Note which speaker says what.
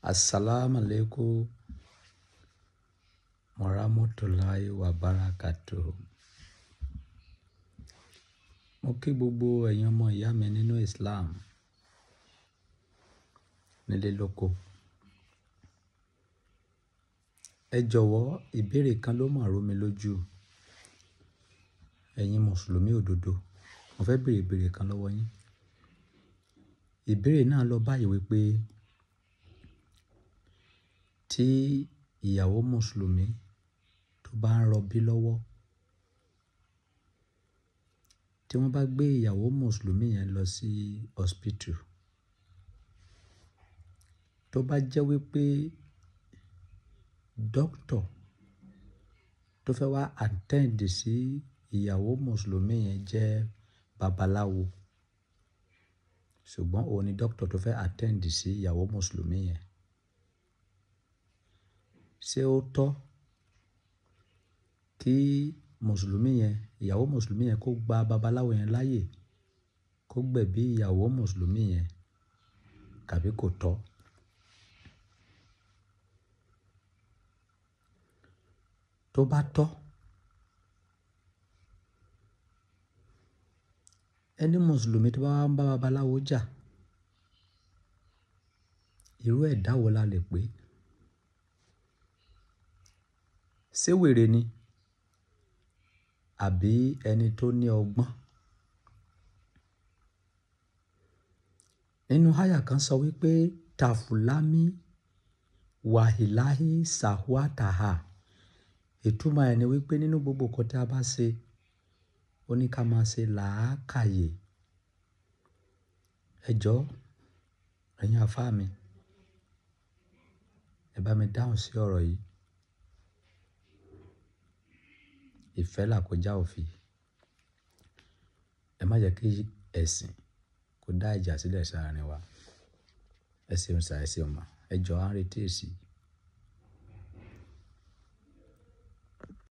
Speaker 1: Assalamu alaikum warahmatullahi wabarakatuh. Mo kí gbogbo ẹ̀yin ọmọ ìyá mi nínú Islam nílé lóko. Ẹ jọ̀wọ́, ìbéèrè kan ló máa rú mi lójú. Ẹ̀yin Mùsùlùmí òdodo, mo fẹ́ bèèrè ìbéèrè kan lọ́wọ́ yín. Ìbéèrè náà lọ báyìí wípé tí ìyàwó Mùsùlùmí tó bá ń rọbí lọ́wọ́, tí wọ́n bá gbé ìyàwó Mùsùlùmí yẹn lọ sí hospital, tó bá jẹ́ wípé doctor tó fẹ́ wá attend sí ìyàwó Mùsùlùmí yẹn jẹ́ babaláwo, ṣùgbọ́n òun ni doctor tó fẹ́ attend sí ìyàwó Mùsùlùmí yẹn, ṣé ó tọ́ kí Mùsùlùmí yẹn, ìyàwó Mùsùlùmí yẹn kó gba babaláwo yẹn láàyè kó gbẹ̀bí ìyàwó Mùsùlùmí yẹn tàbí kò tọ́? Tó bá tọ́, ẹni Mùsùlùmí tó bá ń bá babaláwo jà, irú ẹ̀dá wo la lè pè? Ṣé wèrè ni àbí ẹni tó ní ọgbọ́n? Nínú àyà kan sọ wípé tàfùlámì wàhíláhì sàhúàtàhà. Ìtumọ̀ ẹ̀ ni wípé nínú gbogbo nǹkan tí a bá ṣe, ó ní ká máa ṣe làákàyè. Ẹ jọ̀ọ́, ẹ̀yin àfá mi, ẹ bá mi dáhùn sí ọ̀rọ̀ yìí. Ìfẹ́ là kọjá òfin. Ẹ má jẹ́ kí ẹ̀sìn kó dá ìjà sílẹ̀ sáàrin wa. Ẹ ṣeun sà, ẹ ṣeun mà. Ẹ jọ̀ọ́, à ń retí èsì.